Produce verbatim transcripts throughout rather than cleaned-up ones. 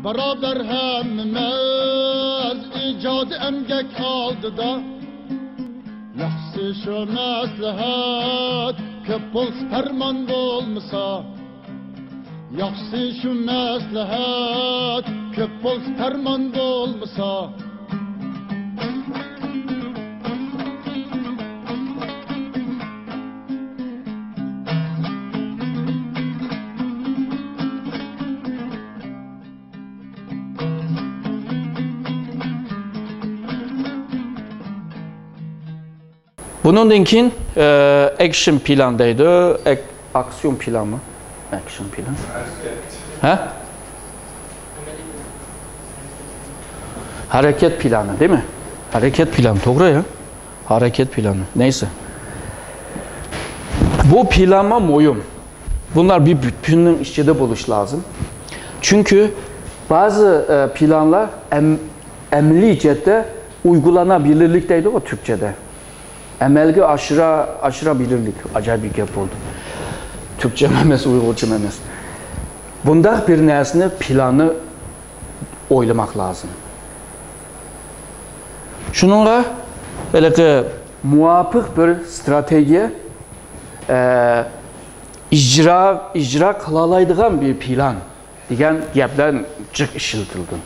باراۋەر ھەممىمىز ئىجادىي ئەمگەك ئالدىدا. ياخشىسى شۇ مەسلىھەت، كۆپ بولسا پەرمان بولمىسا. ياخشىسى شۇ مەسلىھەت، كۆپ بولسا پەرمان بولمىسا. بۇنىڭدىن كېيىن، ئە، ئەكشن پىلان دەيدۇ، ئەك-، ئاكسىيون پىلانمۇ؟ ئەكشن پىلان. ھە؟ ھەرىكەت پىلانى، دېمە. ھەرىكەت پىلانى، توغرا يا. ھەرىكەت پىلانى. نەيسە. بۇ پىلانمۇ مۇھىم. بۇلار بىر پۈتۈننىڭ ئىچىدە بولۇشى لازىم. چۈنكى بەزى، ئە، پىلانلار ئەم-، ئەمەلىي جەھەتتە ئۇيغۇلانابىلىرلىك دەيدىغۇ تۈركچەدە. ئەمەلگە ئاشۇرا-، ئاشۇرابىلىرلىك. ئاجايىپ بىر گەپ بولدى. تۈركچەم ئەمەس، ئۇيغۇرچىم ئەمەس. بۇنداق بىر نەرسىنى، پىلاننى ئويلىماق لازىم. شۇنىڭغا ھېلىقى مۇۋاپىق بىر ستراتېگىيە، ئە، ئىجرا، ئىجرا قىلالايدىغان بىر پىلان دېگەن گەپلەر جىق ئىشلىتىلىدۇ.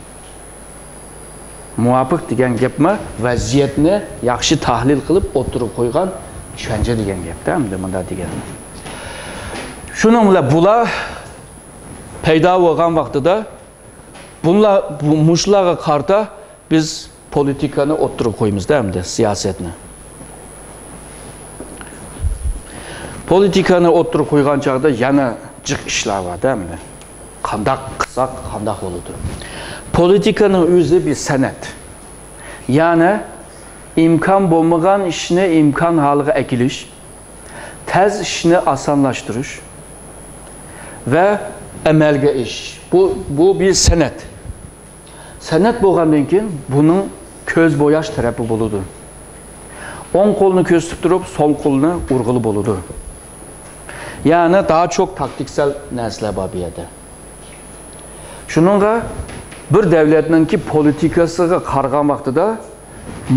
مۇۋاپىق دېگەن گەپمۇ ۋەزىيەتنى ياخشى تەھلىل قىلىپ ئوتتۇرىغا قويغان چۈشەنچە دېگەن گەپتە، ئەمدى مۇنداق دېگەن. شۇنىڭ بىلەن بۇلار پەيدا بولغان ۋاقتىدا بۇلار، بۇ، مۇشۇلارغا قارىتا بىز پولىتىكانى ئوتتۇرىغا قويىمىزدا ئەمدى سىياسەتنى. پولىتىكانى ئوتتۇرىغا قويغان چاغدا يەنە جىق ئىشلار بار-دە ئەمدى. قانداق قىلساق، قانداق بولىدۇ؟ پولىتىكانىڭ ئۆزى بىر سەنئەت. يەنى ئىمكان بولمىغان ئىشنى ئىمكان ھالىغا ئەكېلىش، تەس ئىشنى ئاسانلاشتۇرۇش ۋە ئەمەلگە ئېشىش. بۇ، بۇ بىر سەنئەت. سەنئەت بولغاندىن كېيىن بۇنىڭ كۆز بوياش تەرىپى بولىدۇ. ئوڭ قولنى كۆرسىتىپ تۇرۇپ، سول قولنى ئۇرغىلى بولىدۇ. يەنى داچوك تاكتىكسەل نەرسىلەر بار بۇ يەردە. شۇنىڭغا بىر دەۋلەتنىڭكى پولىتىكىسىغا قارىغان ۋاقتىدا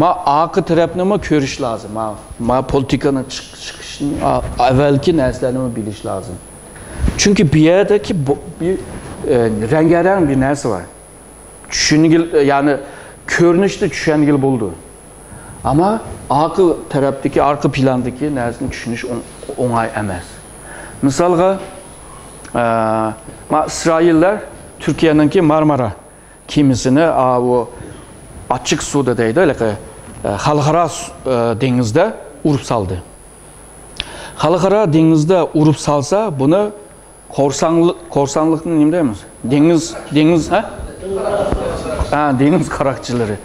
ما ئارقا تەرەپنىمۇ كۆرۈش لازىم. ما، ما پولىتىكىنىڭ چىق-، چىقىشىنى، ئا-، ئەۋۋەلكى نەرسىلەرنىمۇ بىلىش لازىم. چۈنكى بۇ يەردىكى بۇ، بىر، ئە، رەڭگارەڭ بىر نەرسە بار. چۈشەنگىلى، يەنى كۆرۈنۈشتە چۈشەنگىلى بولىدۇ. ئەمما ئارقا تەرەپتىكى، ئارقا پىلاندىكى نەرسىنى چۈشىنىش ئوڭ-، ئوڭاي ئەمەس. مىسالغا، ئە، ما ئىسرائىللار تۈركىيەنىڭكى مارمارا كېمىسىنى، ئا، ئۇ ئاچچىق سۇدا دەيدۇ، ھېلىقى، ئە، خەلقئارا سۇ-، ئە، دېڭىزدا ئۇرۇپ سالدى. خەلقئارا دېڭىزدا ئۇرۇپ سالسا، بۇنى قورساڭلىق، قورساڭلىقنى نېمە دەيمىز؟ دېڭىز، دېڭىز، ھە؟ ھە، دېڭىز قاراقچىلىرى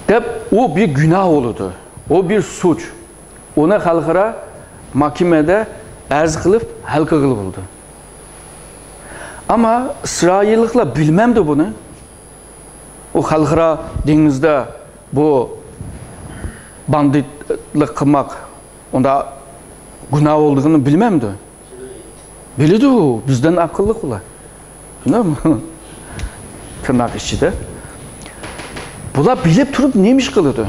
دەپ، ئۇ بىر گۇناھ بولىدۇ. ئۇ بىر سۇچ. ئۇنى خەلقئارا مەھكىمىدە ئەرز قىلىپ ھەل قىلغىلى بولىدۇ. ئەمما ئىسرائىللىقلار بىلمەمدۇ بۇنى؟ ئۇ خەلقئارا دېڭىزدا بۇ باندىتلىق قىلماق ئۇنداق گۇناھ بولىدىغىنىنى بىلمەمدۇ؟ بىلىدۇ، بىزدىن ئەقىللىق ئۇلار. بىلدىڭمۇ؟ تىرناق ئىچىدە. بۇلار بىلىپ تۇرۇپ نېمە ئىش قىلىدۇ؟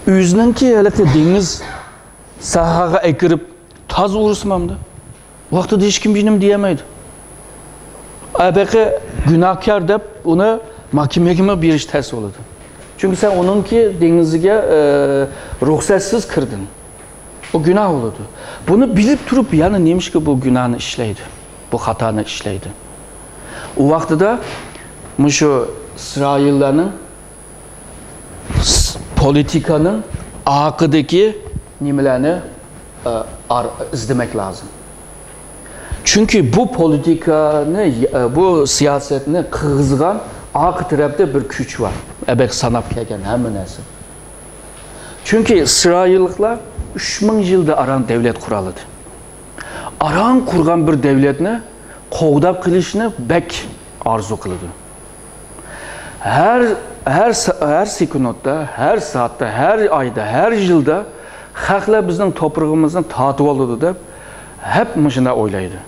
ئۆزىنىڭكى ھېلىقى دېڭىز ساھەگە ئەكىرىپ تازا ئۇرسىمامدۇ؟ ۋاقتىدا ھېچكىم بىر نېمە دېيەلمەيدۇ. ئەبەقى گۇناھكار دەپ ئۇنى مەھكىمىگىمۇ بېرىش تەس بولىدۇ. چۈنكى سەن ئۇنىڭكى دېڭىزىگە، ئە، رۇخسەتسىز كىردىڭ. ئۇ گۇناھ بولىدۇ. بۇنى بىلىپ تۇرۇپ يەنە نېمىشقا بۇ گۇناھنى ئىشلەيدۇ؟ بۇ خاتانى ئىشلەيدۇ. ئۇ ۋاقتىدا مۇشۇ ئىسرائىللارنىڭ س-، پولىتىكانىڭ ئارقىدىكى نېمىلەرنى، ئە، ئار-، ئىزدىمەك لازىم. چۈنكى بۇ پولىتىكانى، ئە، بۇ سىياسەتنى قىلغۇزغان ئارقا تەرەپتە بىر كۈچ بار. ئەبەك ساناپ كەلگەن ھەممە نەرسە. چۈنكى ئىسرائىللىقلار ئۈچ مىڭ يىلدا ئاران دەۋلەت قۇرالىدى. ئاران قۇرغان بىر دەۋلەتنى قوغداپ قېلىشنى بەك ئارزۇ قىلىدۇ. ھەر، ھەر س-، ھەر سېكۇنتتا، ھەر سائەتتە، ھەر ئايدا، ھەر يىلدا خەقلەر بىزنىڭ توپرىقىمىزنى تارتىۋالىدۇ دەپ ھەپ مۇشۇنداق ئويلايدۇ.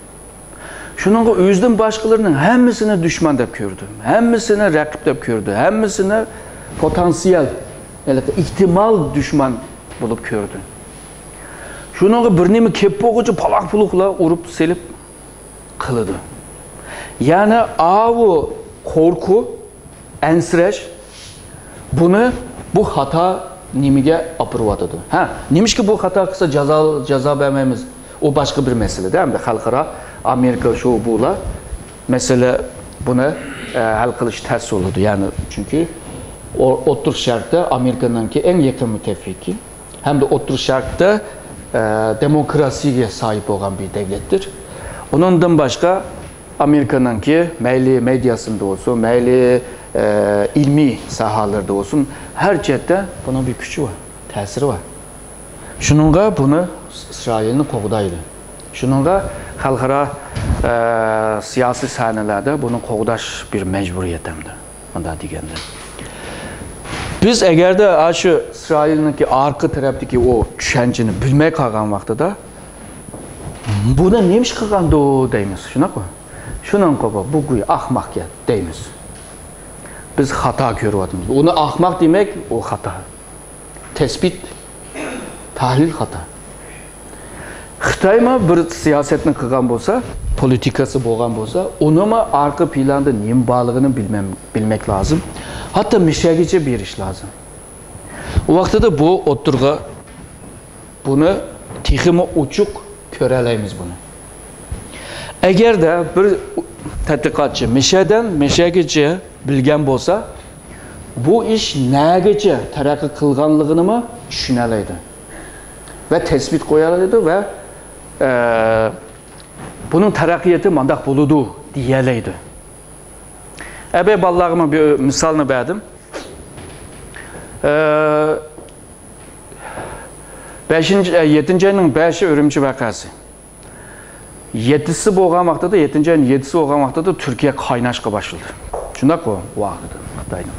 شۇنىڭغا ئۆزىدىن باشقىلارنىڭ ھەممىسىنى دۈشمەن دەپ كۆردى. ھەممىسىنى رەقىب دەپ كۆردى. ھەممىسىنى پوتېنسىيال، يەنى ئېھتىمال دۈشمەن بولۇپ كۆردى. شۇنىڭغا بىر نېمە كېلىپ بولغۇچە پالاق-پۇلۇقلا ئۇرۇپ سېلىپ قىلىدۇ. يەنى ئاۋۇ قورقۇ، ئەنسىرەش بۇنى بۇ خاتا نېمىگە ئاپىرىۋاتىدۇ؟ ھە، نېمىشقا بۇ خاتا قىلسا جازا، جازا بەرمەيمىز؟ ئۇ باشقا بىر مەسىلىدە، ئەمدى خەلقئارا، ئامېرىكا شۇ بۇلار مەسىلە بۇنى، ئە، ھەل قىلىش تەس بولىدۇ. يەنى چۈنكى ئو-، ئوتتۇرا شەرقتە ئامېرىكىنىڭكى ئەڭ يېقىن مۇتتەپىقى ھەمدە ئوتتۇرا شەرقتە، ئە، دېموكراتىيەگە ساھىب بولغان بىر دۆلەتتۇر. ئۇنىڭدىن باشقا ئامېرىكىنىڭكى مەيلى مېدىياسىدا بولسۇن، مەيلى، ئە، ئىلمىي ساھەلەردە بولسۇن، ھەر جەھەتتە بۇنىڭ بىر كۈچى بار، تەسىرى بار. شۇنىڭغا بۇنى ئىسرائىلنى قوغدايدۇ. شۇنىڭغا خەلقئارا، ئە، سىياسىي سەھنىلەردە بۇنى قوغداش بىر مەجبۇرىيەت ئەمدى. مۇنداق دېگەندە، بىز ئەگەردە ئاشۇ ئىسرائىلنىڭكى ئارقا تەرەپتىكى ئۇ چۈشەنچىنى بىلمەي قالغان ۋاقتىدا، بۇنى نېمە ئىش قىلغاندۇ دەيمىز، شۇنداقمۇ؟ شۇنىڭغا بۇ، بۇ گۇي ئاخماق گەپ دەيمىز. بىز خاتا كۆرۈۋاتىمىز. ئۇنى ئاخماق دېمەك، ئۇ خاتا. تەسبىت، تەھلىل خاتا. خىتايمۇ بىر سىياسەتنى قىلغان بولسا، پولىتىكىسى بولغان بولسا، ئۇنىمۇ ئارقا پىلاندا نېمە بارلىقىنى بىلمەم-، بىلمەك لازىم. ھەتتا مىشەگىچە بېرىش لازىم. ئۇ ۋاقتىدا بۇ ئوتتۇرىغا بۇنى تېخىمۇ ئوچۇق كۆرەلەيمىز بۇنى. ئەگەردە بىر تەتقىقاتچى مىشەدىن مىشەگىچە بىلگەن بولسا، بۇ ئىش نەگىچە تەرەققىي قىلغانلىقىنىمۇ چۈشىنەلەيدۇ ۋە تەسبىت قويالايدۇ ۋە، ئە، بۇنىڭ تەرەققىياتى مانداق بولىدۇ دېيەلەيدۇ. ئەبەي بالىلارغىمۇ بىر مىسالنى بەردىم. ئە، بەشىنچى، ئە، يەتتىنچى ئاينىڭ بەشى ئۈرۈمچى ۋەقەسى. يەتتىسى بولغان ۋاقتىدا، يەتتىنچى ئاينىڭ يەتتىسى بولغان ۋاقتىدا تۈركىيە قايناشقا باشلىدى. شۇنداققۇ، ئۇ ۋاقتىدا خىتاينىڭ.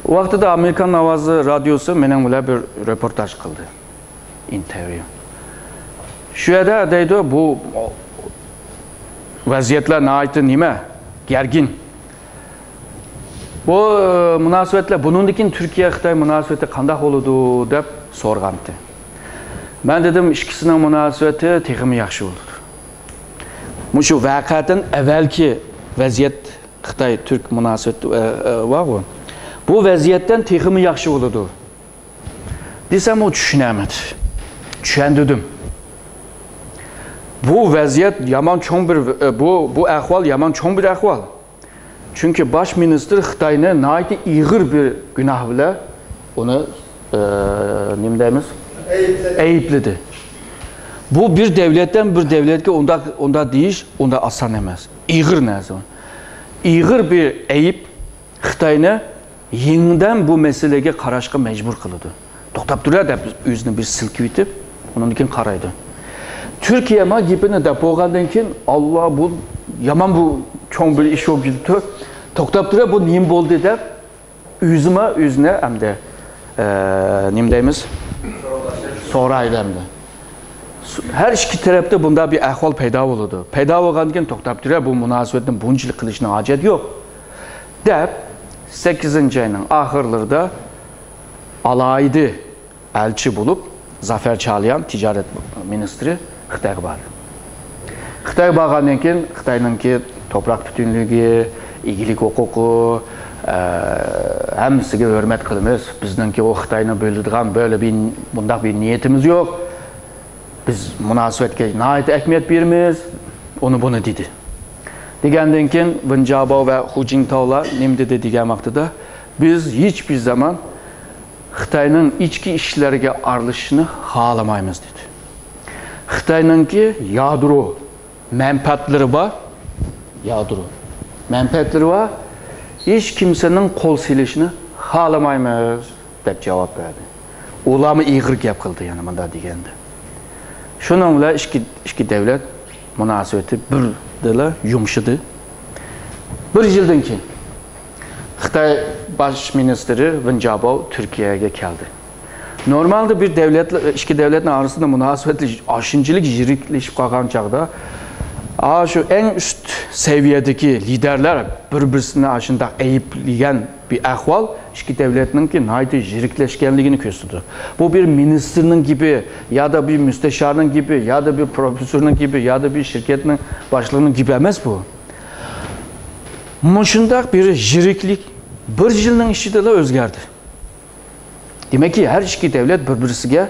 ئۇ ۋاقتىدا ئامېرىكان ئاۋازى رادىيوسى مېنىڭ بىلەن بىر رېپورتاژ قىلدى. ئىنتېرۋيۇ. شۇ يەردە دەيدۇ، بۇ ۋەزىيەتلەر ناھايىتى نېمە؟ گەرگىن. بۇ، ئى، مۇناسىۋەتلەر، بۇنىڭدىن كېيىن تۈركىيە-خىتاي مۇناسىۋىتى قانداق بولىدۇ دەپ سورىغانتى. مەن دېدىم، ئىككىسىنىڭ مۇناسىۋىتى تېخىمۇ ياخشى بولىدۇ. مۇشۇ ۋەقەدىن ئەۋۋەلكى ۋەزىيەت، خىتاي-تۈرك مۇناسىۋىتى، ئى، ئى، بارغۇ. بۇ ۋەزىيەتتىن تېخىمۇ ياخشى بولىدۇ. دېسەم، ئۇ چۈشىنەلمىدى. چۈشەندۈردۈم. بۇ ۋەزىيەت يامان چوڭ بىر، بۇ، بۇ ئەھۋال يامان چوڭ بىر ئەھۋال. چۈنكى باش مىنىستىر خىتاينى ناھايىتى ئېغىر بىر گۇناھ بىلەن ئۇنى، ئە، نېمە دەيمىز؟ ئەيىبلىدى. ئەيىبلىدى. بۇ بىر دەۋلەتتىن بىر دەۋلەتكە ئۇنداق، ئۇنداق دېيىش، ئۇنداق ئاسان ئەمەس. ئېغىر نەرسە. ئېغىر بىر ئەيىب خىتاينى يېڭىدىن بۇ مەسىلىگە قاراشقا مەجبۇر قىلىدۇ. توختاپ تۇرە دەپ ئۆزىنى بىر سىلكىۋېتىپ، ئۇنىڭدىن كېيىن قارايدۇ. تۈركىيە ما گېپىنى دەپ بولغاندىن كېيىن، ئاللا، بۇ يامان، بۇ چوڭ بىر ئىش بولۇپ كېتىپتۇ. توختاپ تۇرە، بۇ نېمە بولدى دەپ ئۆزىما ئۆزىنى ئەمدى، ئە، نېمە دەيمىز؟ سورايدۇ ئەمدى. ھەر ئىككى تەرەپتە بۇنداق بىر ئەھۋال پەيدا بولىدۇ. پەيدا بولغاندىن كېيىن توختاپ تۇرە، بۇ مۇناسىۋەتنى بۇنچىلىك قىلىشنىڭ ھاجەت يوق. دەپ، سەككىزىنچى ئاينىڭ ئاخىرلىرىدا ئالاھىدە ئەلچى بولۇپ زافەر چالىيان، تىجارەت مىنىستىرى، خىتايغا باردى. خىتايغا بارغاندىن كېيىن خىتاينىڭكى توپراق پۈتۈنلۈكى، ئىگىلىك ھوقۇقى، ئە، ھەممىسىگە ھۆرمەت قىلىمىز. بىزنىڭكى ئۇ خىتاينى بۆلىدىغان بۆلە بىر، بۇنداق بىر نىيىتىمىز يوق. بىز مۇناسىۋەتكە ناھايىتى ئەھمىيەت بېرىمىز، ئۇنى بۇنى دېدى. دېگەندىن كېيىن ۋېن جياباۋ ۋە خۇ جىنتاۋلار نېمە دېدى دېگەن ۋاقتىدا، بىز ھېچبىر زامان خىتاينىڭ ئىچكى ئىشلىرىغا ئارىلىشىشنى خالىمايمىز دېدى. خىتاينىڭكى يادرو مەنپەئەتلىرى بار، يادرو مەنپەئەتلىرى بار، ھېچ كىمسىنىڭ قول سېلىشىنى خالىمايمىز. دەپ جاۋاب بەردى. ئۇلارمۇ ئېغىر گەپ قىلدى يەنە مۇنداق دېگەندە. شۇنىڭ بىلەن ئىككى، ئىككى دەۋلەت مۇناسىۋىتى بىردىنلا يۇمشىدى. بىر يىلدىن كېيىن خىتاي باش مىنىستىرى ۋېن جياباۋ تۈركىيەگە كەلدى. نورمالدا بىر دەۋلەت، ئىككى دەۋلەتنىڭ ئارىسىدا مۇناسىۋەتلەر ئاشۇنچىلىك يىرىكلىشىپ قالغان چاغدا ئاشۇ ئەڭ ئۈست سەۋىيەدىكى لىدەرلەر بىر-بىرسىنى ئاشۇنداق ئەيىبلىگەن بىر ئەھۋال ئىككى دەۋلەتنىڭكى ناھايىتى يىرىكلەشكەنلىكىنى كۆرسىتىدۇ. بۇ بىر مىنىستىرنىڭ گېپى، يادا بىر مۇستەشارنىڭ گېپى، يادا بىر پروفېسسورنىڭ گېپى، يادا بىر شىركەتنىڭ باشلىقىنىڭ گېپى ئەمەس بۇ. مۇشۇنداق بىر يىرىكلىك بىر يىلنىڭ ئىچىدىلا ئۆزگەردى. دېمەككى، ھەر ئىككى دەۋلەت بىر-بىرسىگە،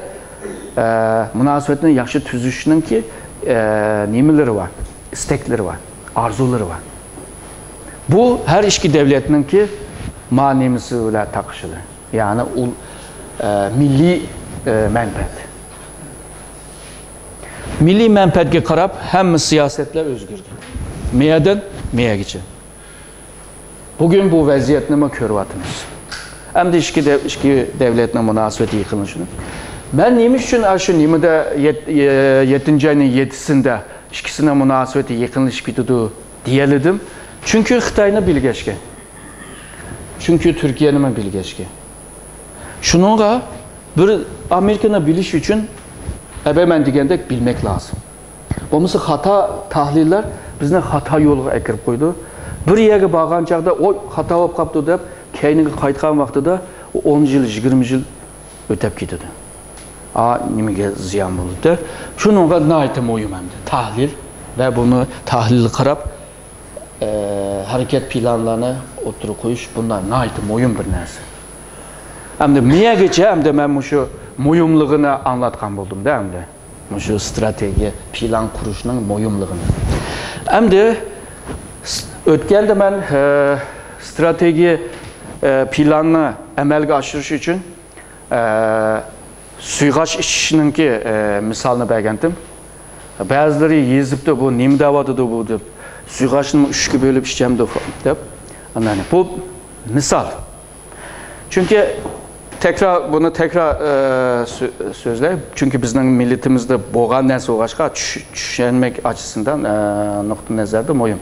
ئە، مۇناسىۋەتنى ياخشى تۈزۈشنىڭكى، ئە، نېمىلىرى بار، ئىستەكلىرى بار، ئارزۇلىرى بار. بۇ ھەر ئىككى دەۋلەتنىڭكى ما نېمىسى بىلەن تاقىشىدۇ. يەنى ئۇل-، ئە، مىللىي، ئە، مەنپەئەت. مىللىي مەنپەئەتكە قاراپ ھەممە سىياسەتلەر ئۆزگىرىدۇ. مېيەدىن مېيەگىچە. بۈگۈن بۇ ۋەزىيەتنىمۇ كۆرۈۋاتىمىز. ئەمدى ئىككى دەۋ-، ئىككى دەۋلەتنىڭ مۇناسىۋىتى يېقىنلىشىدۇ. مەن نېمە ئۈچۈن ئاشۇ نېمىدە يەت-، يەتتىنچى ئاينىڭ يەتتىسىندە ئىككىسىنىڭ مۇناسىۋىتى يېقىنلىشىپ كېتىدۇ دېيەلىدىم؟ چۈنكى خىتاينى بىلگەچكە. چۈنكى تۈركىيەنىمۇ بىلگەچكە. شۇنىڭغا بىر ئامېرىكىنى بىلىش ئۈچۈن ئەبەمەن دېگەندەك بىلمەك لازىم. بولمىسا خاتا تەھلىللەر بىزنى خاتا يولغا ئەكىرىپ قويىدۇ. بىر يەرگە بارغان چاغدا، ئوي، خاتا بولۇپ قاپتۇ دەپ، كەينىگە قايتقان ۋاقتىدا ئون يىل، يىگىرمە يىل ئۆتۈپ كېتىدۇ. ئا، نېمىگە زىيان بولىدۇ؟ شۇنىڭغا ناھايىتى مۇھىم ئەمدى تەھلىل ۋە بۇنى تەھلىلگە قاراپ، ئە، ھەرىكەت پىلانلارنى ئوتتۇرىغا قويۇش، بۇنداق ناھايىتى مۇھىم بىر نەرسە. ئەمدى مېيەگىچە ئەمدى مەن مۇشۇ مۇھىملىقىنى ئاڭلاتقان بولدۇم-دە ئەمدى. مۇشۇ ئىستراتېگىيە پىلان قۇرۇشنىڭ مۇھىملىقىنى. ئەمدى س-، ئۆتكەندە مەن، ئە، ئىستراتېگىيە، ئە، پىلاننى ئەمەلگە ئاشۇرۇش ئۈچۈن ئە، سۇيغاچ ئىچىشنىڭكى، ئە، مىسالىنى بەرگەنتىم. بەزىلىرى يېزىپتۇ، «بۇ نېمە دەۋاتىدۇ بۇ؟» دەپ. «سۇيغاچنى ئۈچكە بۆلۈپ ئىچەمدۇ؟» دەپ. ئاندىن بۇ مىسال. چۈنكى تەكرار، بۇنى تەكرار، ئە، سۆ-، سۆزلەي. چۈنكى بىزنىڭ مىللىتىمىزدە بولغان نەرسە بولغاچقا، چۈش-، چۈشەنمەك ئاچىسىدىن، ئە، نۇقتىئى نەزەردە مۇھىم.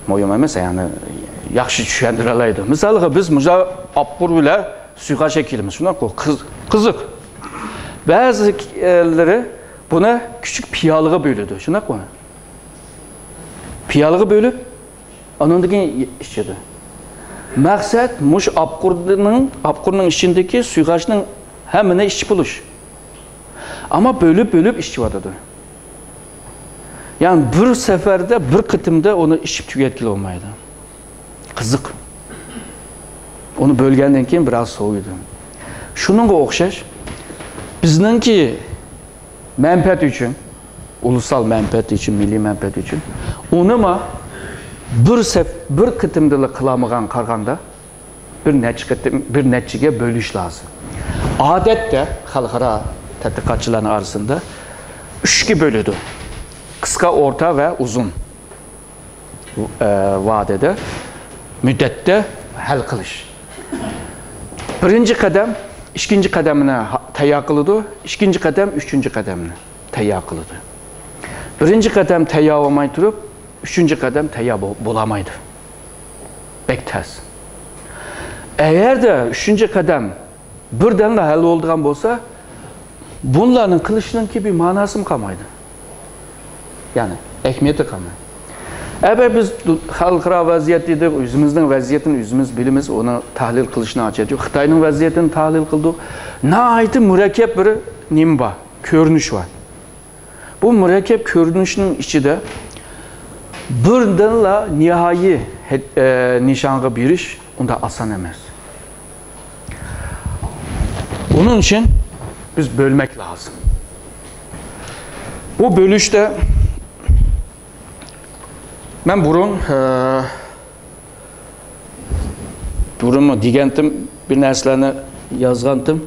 مۇھىم ئەمەس، يەنى ياخشى چۈشەندۈرەلەيدۇ. مىسالغا، بىز مۇشۇ ئاپقۇر بىلەن سۇيغاچ ئەكېلىمىز، شۇنداققۇ؟ قىز-، قىزىق. بەزىلىرى بۇنى كىچىك پىيالىغا بۆلىدۇ، شۇنداققۇ؟ پىيالىغا بۆلۈپ، ئانىڭدىن كېيىن ئىچىدۇ. مەقسەت مۇشۇ ئاپقۇرنىڭ، ئاپقۇرنىڭ ئىچىدىكى سۇيغاچنىڭ ھەممىنى ئىچىپ بولۇش. ئەمما بۆلۈپ-بۆلۈپ ئىچىۋاتىدۇ. يەنى بىر سەپەردە، بىر قېتىمدا ئۇنى ئىچىپ تۈگەتكىلى بولمايدۇ. قىزىق. ئۇنى بۆلگەندىن كېيىن بىراز سوۋۇيدۇ. شۇنىڭغا ئوخشاش، بىزنىڭكى مەنپەئەت ئۈچۈن، ئۇلۇسال مەنپەئەت ئۈچۈن، مىللىي مەنپەئەت ئۈچۈن، ئۇنىمۇ بىر سەپ-، بىر قېتىمدىلا قىلالمىغان قارىغاندا، بىر نەچچە قېتىم، بىر نەچچىگە بۆلۈش لازىم. ئادەتتە خەلقئارا تەتقىقاتچىلارنىڭ ئارىسىندا ئۈچكە بۆلىدۇ. قىسقا، ئورتا ۋە ئۇزۇن، ئە، ۋادىدە، مۇددەتتە ھەل قىلىش. بىرىنچى قەدەم، ئىككىنچى قەدەمنى ھا-، تەييار قىلىدۇ، ئىككىنچى قەدەم، ئۈچىنچى قەدەمنى تەييار قىلىدۇ. بىرىنچى قەدەم تەييار بولماي تۇرۇپ، ئۈچىنچى قەدەم تەييار بو-، بولالمايدۇ. بەك تەس. ئەگەردە ئۈچىنچى قەدەم بىردەملا ھەل بولىدىغان بولسا، بۇنىلارنىڭ قىلىشنىڭكى بىر ماناسىمۇ قالمايدۇ. يەنى ئەھمىيىتى قالمايدۇ. ئەگەر بىز خەلقئارا ۋەزىيەت دېدۇق، ئۆزىمىزنىڭ ۋەزىيىتىنى ئۆزىمىز بىلىمىز، ئۇنى تەھلىل قىلىشنىڭ ھاجىتى يوق. خىتاينىڭ ۋەزىيىتىنى تەھلىل قىلدۇق. ناھايىتى مۇرەككەپ بىر نېمە بار، كۆرۈنۈش بار. بۇ مۇرەككەپ كۆرۈنۈشنىڭ ئىچىدە بىردىنلا نىھايىي ھەد-، ئە، نىشانغا بېرىش ئۇنداق ئاسان ئەمەس. ئۇنىڭ ئۈچۈن بىز بۆلمەك لازىم. بۇ بۆلۈشتە مەن بۇرۇن، ئە، بۇرۇنمۇ دېگەنتىم، بىر نەرسىلەرنى يازغانتىم.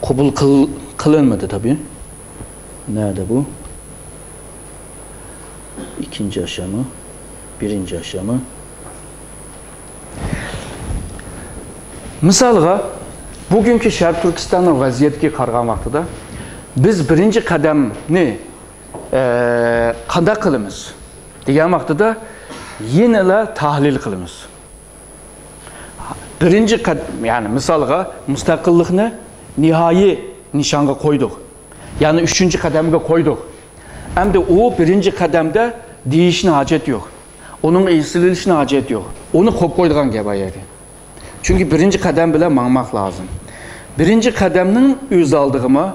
قوبۇل قىل-، قىلىنمىدى تابىئىي. نەدە بۇ؟ ئىككىنچى ئاشامۇ؟ بىرىنچى ئاشامۇ؟ مىسالغا، بۈگۈنكى شەرقىي تۈركىستاننىڭ ۋەزىيىتىگە قارىغان ۋاقتىدا، بىز بىرىنچى قەدەمنى، ئە، قانداق قىلىمىز دېگەن ۋاقتىدا يەنىلا تەھلىل قىلىمىز. بىرىنچى قەد-، يەنى مىسالغا، مۇستەقىللىقنى نىھايىي نىشانغا قويدۇق. يەنى ئۈچىنچى قەدەمگە قويدۇق. ئەمدى ئۇ بىرىنچى قەدەمدە دېيىشنى ھاجەت يوق. ئۇنىڭغا ئېسىلىۋېلىشنى ھاجەت يوق. ئۇنى قويۇپ قويىدىغان گەپ ئۇ يەردە. چۈنكى بىرىنچى قەدەم بىلەن ماڭماق لازىم. بىرىنچى قەدەمنىڭ ئۆز ئالدىغىمۇ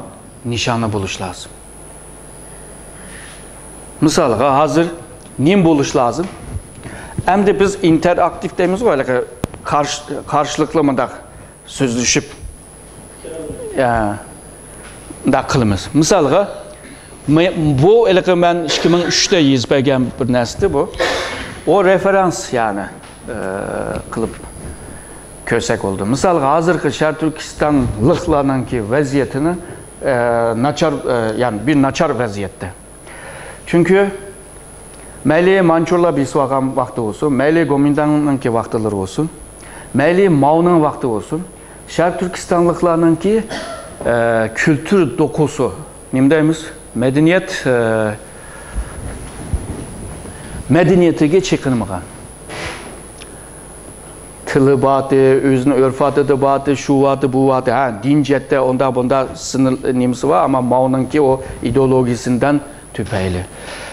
نىشانى بولۇش لازىم. مىسالغا، ھازىر نېمە بولۇش لازىم؟ ئەمدى بىز ئىنتېراكتىپ دەيمىزغۇ، ھېلىقى قارشى، قارشىلىقلار مۇنداق سۆزلىشىپ، يا، مۇنداق قىلىمىز. مىسالغا، مە-، بۇ ھېلىقى مەن ئىككى مىڭ ئۈچتە يېزىپ بەرگەن بىر نەرسىدى بۇ. ئۇ رېفېرانس، يەنى، ئە، قىلىپ كۆرسەك بولىدۇ. مىسالغا، ھازىرقى شەرقىي تۈركىستانلىقلارنىڭكى ۋەزىيىتىنى، ئە، ناچار، ئە، يەنى بىر ناچار ۋەزىيەتتە. چۈنكى مەيلى مانچۇرلار بېسىۋالغان ۋاقتى بولسۇن، مەيلى گومىنداڭنىڭكى ۋاقىتلىرى بولسۇن، مەيلى ماۋنىڭ ۋاقتى بولسۇن، شەرقىي تۈركىستانلىقلارنىڭكى، ئە، كۈلتۈر دوقۇسى، نېمە دەيمىز، مەدەنىيەت، ئە، مەدەنىيىتىگە چېقىنمىغان. تىلى بارتى، ئۆزىنىڭ ئۆرپ-ئادىتى بارتى، شۇ بارتى، بۇ بارتى. ھە، دىن جەھەتتە ئۇنداق بۇنداق سىنىر نېمىسى بار، ئەمما ماۋنىڭكى ئۇ ئىدېئولوگىيىسىندىن تۈپەيلى.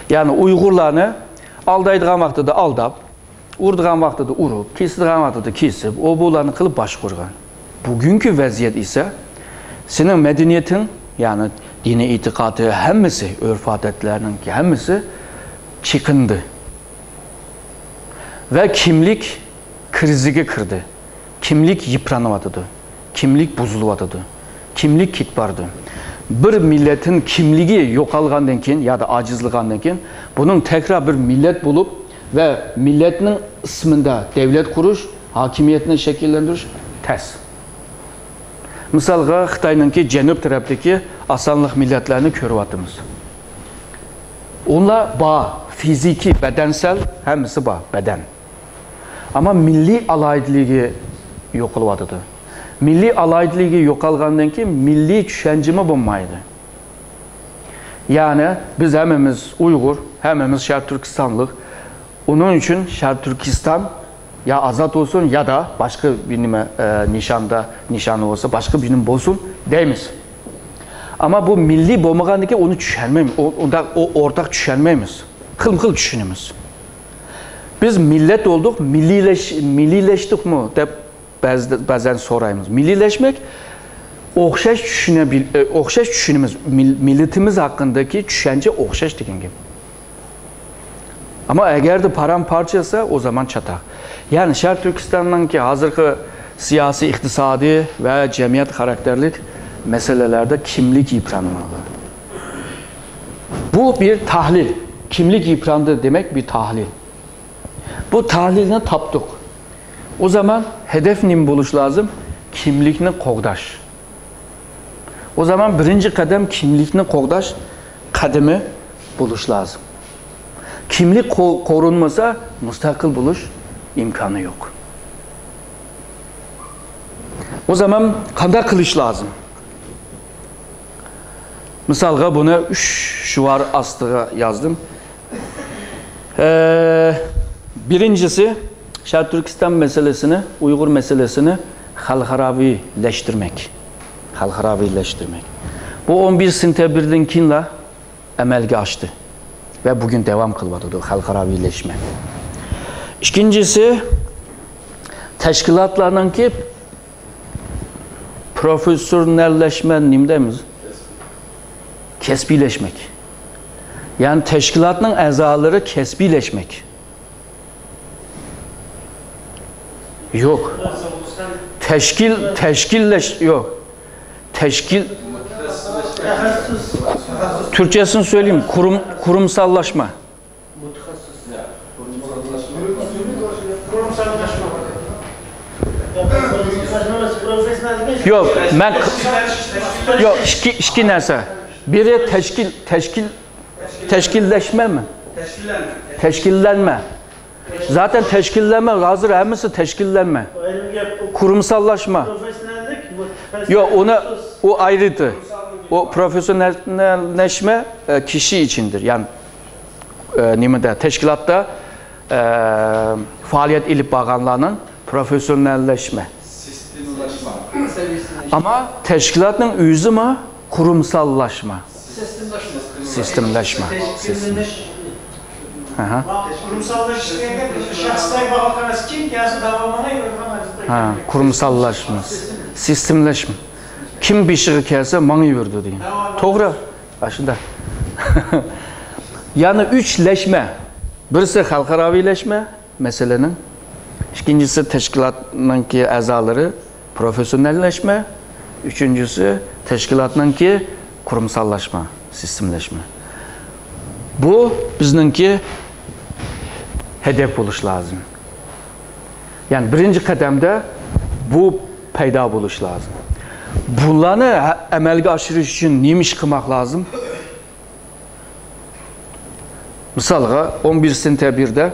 يەنى ئۇيغۇرلارنى ئالدايدىغان ۋاقتىدا ئالداپ، ئۇرىدىغان ۋاقتىدا ئۇرۇپ، كېسىدىغان ۋاقتىدا كېسىپ، ئۇ بۇلارنى قىلىپ باشقۇرغان. بۈگۈنكى ۋەزىيەت ئىسە سېنىڭ مەدەنىيىتىڭ، يەنى دىنىي ئېتىقادى، ھەممىسى، ئۆرپ-ئادەتلەرنىڭكى ھەممىسى چېقىندى. ۋە كىملىك كىرىزىسكە كىردى. كىملىك يىپرانىۋاتىدۇ. كىملىك بۇزۇلۇۋاتىدۇ. كىملىك كېتىپ بارىدۇ. بىر مىللەتنىڭ كىملىكى يوقالغاندىن كېيىن يادا ئاجىزلىغاندىن كېيىن، بۇنىڭ تەكرار بىر مىللەت بولۇپ ۋە مىللەتنىڭ ئىسمىدا دەۋلەت قۇرۇش، ھاكىمىيەتنى شەكىللەندۈرۈش تەس. مىسالغا، خىتاينىڭكى جەنۇب تەرەپتىكى ئاسانلىق مىللەتلەرنى كۆرۈۋاتىمىز. ئۇلار بار، فىزىكىي، بەدەنسەل، ھەممىسى بار، بەدەن. ئەمما مىللىي ئالاھىدىلىكى يوقىلىۋاتىدۇ. مىللىي ئالاھىدىلىكى يوقالغاندىن كېيىن مىللىي چۈشەنچىمۇ بولمايدۇ. يەنى بىز ھەممىمىز ئۇيغۇر، ھەممىمىز شەرقىي تۈركىستانلىق. ئۇنىڭ ئۈچۈن شەرقىي تۈركىستان يا ئازاد بولسۇن، يادا باشقا بىر نېمە، ئە، نىشاندا، نىشانى بولسا، باشقا بىر نېمە بولسۇن دەيمىز. ئەمما بۇ مىللىي بولمىغاندىكىن ئۇنى چۈشەنمەيمىز. ئۇ، ئۇنداق، ئۇ ئورتاق چۈشەنمەيمىز. خىلمۇ خىل چۈشىنىمىز. بىز مىللەت بولدۇق، مىللىيلەش-، مىللىيلەشتۇقمۇ دەپ بەزىدە، بەزەن سورايمىز. مىللىيلەشمەك ئوخشاش چۈشىنە بىل-، ئە، ئوخشاش چۈشىنىمىز. مىل-، مىللىتىمىز ھەققىدىكى چۈشەنچە ئوخشاش دېگەن گەپ. ئەمما ئەگەردە پارام-پارچە ئەتسە، ئۇ زامان چاتاق. يەنى شەرقىي تۈركىستاننىڭكى ھازىرقى سىياسىي، ئىقتىسادىي ۋە جەمئىيەت خاراكتېرلىك مەسىلىلەردە كىملىك يىپرانماقتا. بۇ بىر تەھلىل. كىملىك يىپراندى دېمەك بىر تەھلىل. بۇ تەھلىلنى تاپتۇق. ئۇ زامان ھەدەپ نېمە بولۇش لازىم؟ كىملىكنى قوغداش. ئۇ زامان بىرىنچى قەدەم كىملىكنى قوغداش قەدىمى بولۇش لازىم. كىملىك قو-، قورۇنمىسا، مۇستەقىل بولۇش ئىمكانى يوق. ئۇ زامان قانداق قىلىش لازىم؟ مىسالغا، بۇنى ئۈچ شوئار ئاستىغا يازدىم. ئە، بىرىنچىسى، شەرقىي تۈركىستان مەسىلىسىنى، ئۇيغۇر مەسىلىسىنى خەلقئاراۋىلەشتۈرمەك. خەلقئاراۋىلەشتۈرمەك. بۇ ئون بىر سېنتەبىردىن كېيىنلا ئەمەلگە ئاشتى ۋە بۈگۈن داۋام قىلىۋاتىدۇ خەلقئاراۋىلەشمە. ئىككىنچىسى، تەشكىلاتلارنىڭكى پروفېسسىونەللەشمە، نېمە دەيمىز؟ كەسپىيلەشمەك. يەنى تەشكىلاتنىڭ ئەزالىرى كەسپىيلەشمەك. يوق. تەشكىل، تەشكىللەش، يوق. تەشكىل، تۈركچەسىنى سۆيلىيىم. كۇرۇم، كۇرۇمساللاشما. يوق، مەن، يوق، ئىككى، ئىككى نەرسە. بىرى تەشكىل، تەشكىل، تەشكىللەشمەمۇ؟ تەشكىللەنمە. زاتەن تەشكىللەنمە، ھازىر ھەممىسى تەشكىللەنمە. كۇرۇمساللاشما. يوق، ئۇنى، ئۇ ئايرىدى. ئۇ پروفېسسىيونېللەشمە، ئە، كىشى ئۈچۈندۇر. يەنى، ئە، نېمىدە، تەشكىلاتتا، ئە، پائالىيەت ئېلىپ بارغانلارنىڭ پروفېسسىيونېللەشمە. ئەمما تەشكىلاتنىڭ ئۆزىمۇ كۇرۇمساللاشما. سىستېمىلەشمە. سىستېم. ئاھا. قۇرۇمساللىشىش دېگەن شەخسلەرگە باغلىق ئەمەس، كىم كەلسە داۋا ماڭا يۈرىدىغان ھە، قۇرۇمساللاشما. سىستېمىلەشمە. كىم بېشىغا كەلسە ماڭا يۈرىدۇ دېگەن. توغرا. ئاشۇنداق. يەنە ئۈچ لەشمە. بىرسى خەلقئاراۋىلەشمە مەسىلىنىڭ. ئىككىنچىسى تەشكىلاتنىڭكى ئەزالىرى پروفېسسىونەللەشمە، ئۈچىنچىسى تەشكىلاتنىڭكى قۇرۇمساللاشما، سىستېمىلەشمە. بۇ بىزنىڭكى ھەدەپ بولۇش لازىم. يەنى بىرىنچى قەدەمدە بۇ پەيدا بولۇش لازىم. بۇلارنى ھە-، ئەمەلگە ئاشۇرۇش ئۈچۈن نېمە ئىش قىلماق لازىم؟ مىسالغا، ئون بىرىنچى سېنتەبىردە،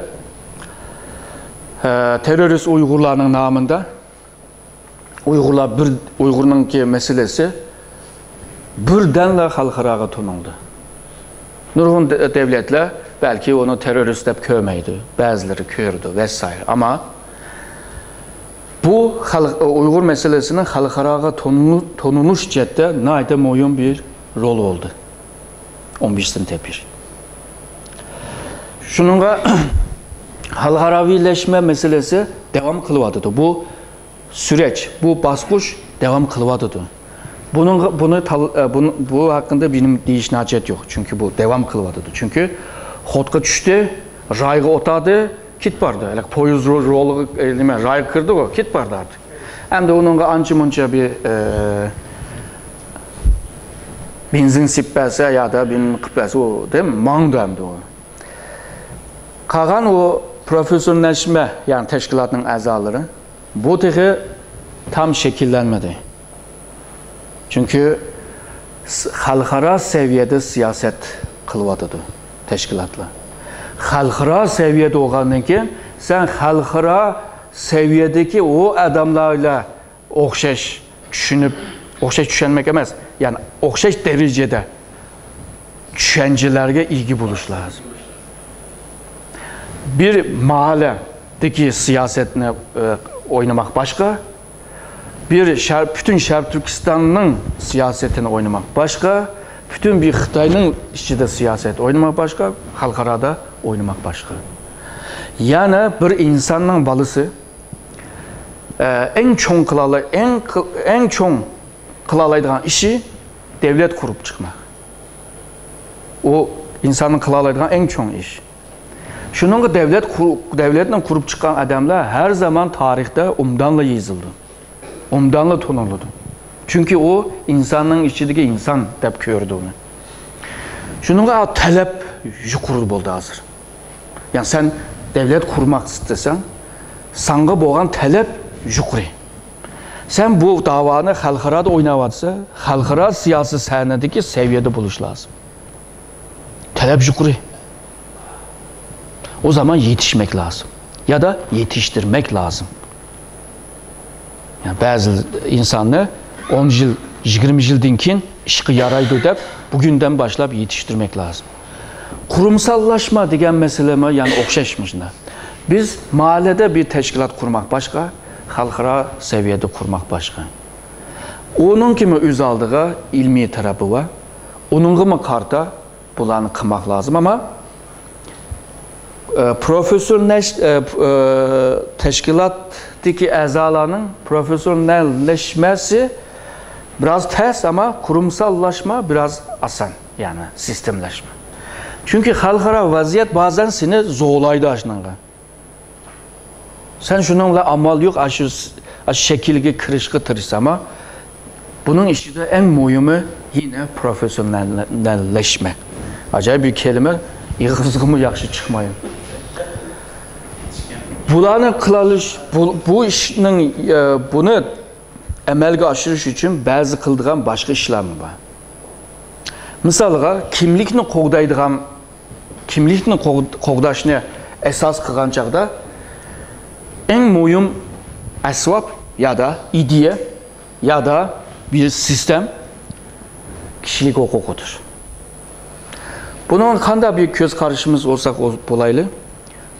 ئە، تېررورىست ئۇيغۇرلارنىڭ نامىدا ئۇيغۇرلار بىر، ئۇيغۇرنىڭكى مەسىلىسى بىردەملا خەلقئاراغا تونۇلدى. نۇرغۇن دە-، دەۋلەتلەر بەلكى ئۇنى تېررورىست دەپ كۆرمەيدۇ، بەزىلىرى كۆرىدۇ ۋەسسايرە. ئەمما بۇ خەلق، ئۇيغۇر مەسىلىسىنىڭ خەلقئاراغا تونۇ-، تونۇلۇش جەھەتتە ناھايىتى مۇھىم بىر رول بولدى. ئون بىرىنچى سېنتەبىر. شۇنىڭغا خەلقئاراۋىلەشمە مەسىلىسى داۋام قىلىۋاتىدۇ. بۇ سۈرەچ، بۇ باسقۇچ داۋام قىلىۋاتىدۇ. بۇنىڭغا، بۇنى تال-، ئە، بۇنى، بۇ ھەققىدە مېنىڭ دېيىشنىڭ ھاجەت يوق، چۈنكى بۇ داۋام قىلىۋاتىدۇ. چۈنكى خوتقا چۈشتى، رايغا ئولتۇردى، كېتىپ باردى. ھېلىقى پويىز رو-، رولىغا، ئە، نېمە، رايغا كىردىغۇ، كېتىپ باردى ئارتۇق. ئەمدى ئۇنىڭغا ئانچە مۇنچە بىر، ئە، بېنزىن سېپىپ بەرسە يا دا بىر نېمە قىلىپ بەرسە، ئۇ، دېمە، ماڭدى ئەمدى ئۇ. قالغان ئۇ پروفېسسىونەللەشمە، يەنى تەشكىلاتنىڭ ئەزالىرى، بۇ تېخى تام شەكىللەنمىدى. چۈنكى س-، خەلقئارا سەۋىيەدە سىياسەت قىلىۋاتىدۇ تەشكىلاتلار. خەلقئارا سەۋىيەدە بولغاندىن كېيىن، سەن خەلقئارا سەۋىيەدىكى ئۇ ئادەملەر بىلەن ئوخشاش چۈشىنىپ، ئوخشاش چۈشەنمەك ئەمەس، يەنى ئوخشاش دەرىجىدە چۈشەنچىلەرگە ئىگە بولۇش لازىم. بىر مەھەللىدىكى سىياسەتنى، ئە، ئوينىماق باشقا، بىر شەر-، پۈتۈن شەرقىي تۈركىستاننىڭ سىياسىتىنى ئوينىماق باشقا، پۈتۈن بىر خىتاينىڭ ئىچىدە سىياسەت ئوينىماق باشقا، خەلقئارادا ئوينىماق باشقا. يەنى بىر ئىنساننىڭ بالىسى، ئە، ئەڭ چوڭ قىلالاي-، ئەڭ قىل-، ئەڭ چوڭ قىلالايدىغان ئىشى دەۋلەت قۇرۇپ چىقماق. ئۇ ئىنساننىڭ قىلالايدىغان ئەڭ چوڭ ئىش. شۇنىڭغا دەۋلەت قۇر-، دەۋلەتنى قۇرۇپ چىققان ئادەملەر ھەر زامان تارىختا ئوبدانلا يېزىلىدۇ. ئوبدانلا تونۇلىدۇ. چۈنكى ئۇ ئىنساننىڭ ئىچىدىكى ئىنسان دەپ كۆرىدۇ ئۇنى. شۇنىڭغا تەلەپ يۇقىرى بولدى ھازىر. يەنى سەن دەۋلەت قۇرماق ئىستىسەڭ، ساڭا بولغان تەلەپ يۇقىرى. سەن بۇ داۋانى خەلقئارادا ئويناۋاتسا، خەلقئارا سىياسىي سەھنىدىكى سەۋىيەدە بولۇش لازىم. تەلەپ يۇقىرى. ئۇ زامان يېتىشمەك لازىم. يا دا يېتىشتۈرمەك لازىم. يەنى بەزى ئىنساننى ئون يىل، يىگىرمە يىلدىن كېيىن ئىشقا يارايدۇ دەپ، بۈگۈندىن باشلاپ يېتىشتۈرمەك لازىم. قۇرۇمساللاشما دېگەن مەسىلىمۇ يەنە ئوخشاش مۇشۇنداق. بىز مەھەللىدە بىر تەشكىلات قۇرماق باشقا، خەلقئارا سەۋىيەدە قۇرماق باشقا. ئۇنىڭكىمۇ ئۆز ئالدىغا ئىلمىي تەرىپى بار. ئۇنىڭغىمۇ قارىتا بۇلارنى قىلماق لازىم، ئەمما، ئە، پروفېسسىيونەل-، ئە، ئە، تەشكىلاتتىكى ئەزالارنىڭ پروفېسسىيونەللەشمەسى بىراز تەس، ئەمما قۇرۇمساللاشما بىراز ئاسان، يەنى سىستېمىلەشمە. چۈنكى خەلقئارا ۋەزىيەت بەزەن سېنى زورلايدۇ ئاشۇنىڭغا. سەن شۇنىڭ بىلەن ئامال يوق، ئاشۇ، ئاشۇ شەكىلگە كىرىشقا تىرىشساڭمۇ، بۇنىڭ ئىچىدە ئەڭ مۇھىمى يەنە پروفېسسىيونەللەشمە. ئاجايىپ بىر كەلىمە، ئېغىزغىمۇ ياخشى چىقمايدۇ. بۇلارنى قىلالىش، بۇ، بۇ ئىشنىڭ، ئە، بۇنى ئەمەلگە ئاشۇرۇش ئۈچۈن بەزى قىلىدىغان باشقا ئىشلارمۇ بار. مىسالغا، كىملىكنى قوغدايدىغان كىملىكنى قوغ-، قوغداشنى ئاساس قىلغان چاغدا، ئەڭ مۇھىم ئەسۋاب يا دا ئىدىيە يا دا بىر سىستېم كىشىلىك ھوقۇقىدۇر. بۇنىڭغا قانداق بىر كۆز قارىشىمىز بولساق بولايلى،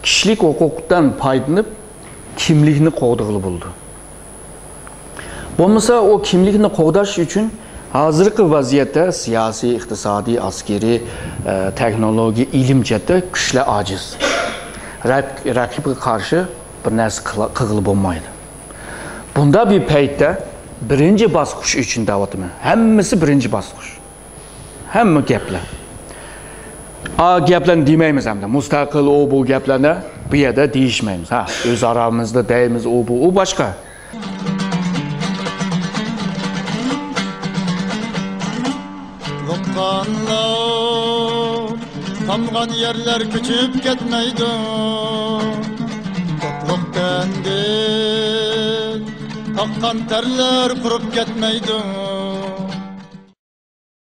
كىشىلىك ھوقۇقتىن پايدىلىنىپ، كىملىكنى قوغدىغىلى بولىدۇ. بولمىسا، ئۇ كىملىكنى قوغداش ئۈچۈن ھازىرقى ۋەزىيەتتە سىياسىي، ئىقتىسادىي، ئەسكىرىي، ئە، تېخنولوگىيە، ئىلىم جەھەتتە كۈچلەر ئاجىز. رەق-، رەقىبكە قارشى بىر نەرسە قىلا-، قىلغىلى بولمايدۇ. بۇنداق بىر پەيتتە بىرىنچى باسقۇچ ئۈچۈن دەۋاتىمەن. ھەممىسى بىرىنچى باسقۇچ. ھەممە گەپلەر. ئا گەپلەرنى دېمەيمىز ئەمدى. مۇستەقىل ئۇ بۇ گەپلەرنى بۇ يەردە دېيىشمەيمىز. ھە، ئۆز ئارامىزدا دەيمىز ئۇ بۇ، ئۇ باشقا. لوققانلار تامغان يەرلەر كۆچۈپ كەتمەيدۇ. توقلۇق تەندىن ئاققان تەرلەر قۇرۇپ كەتمەيدۇ.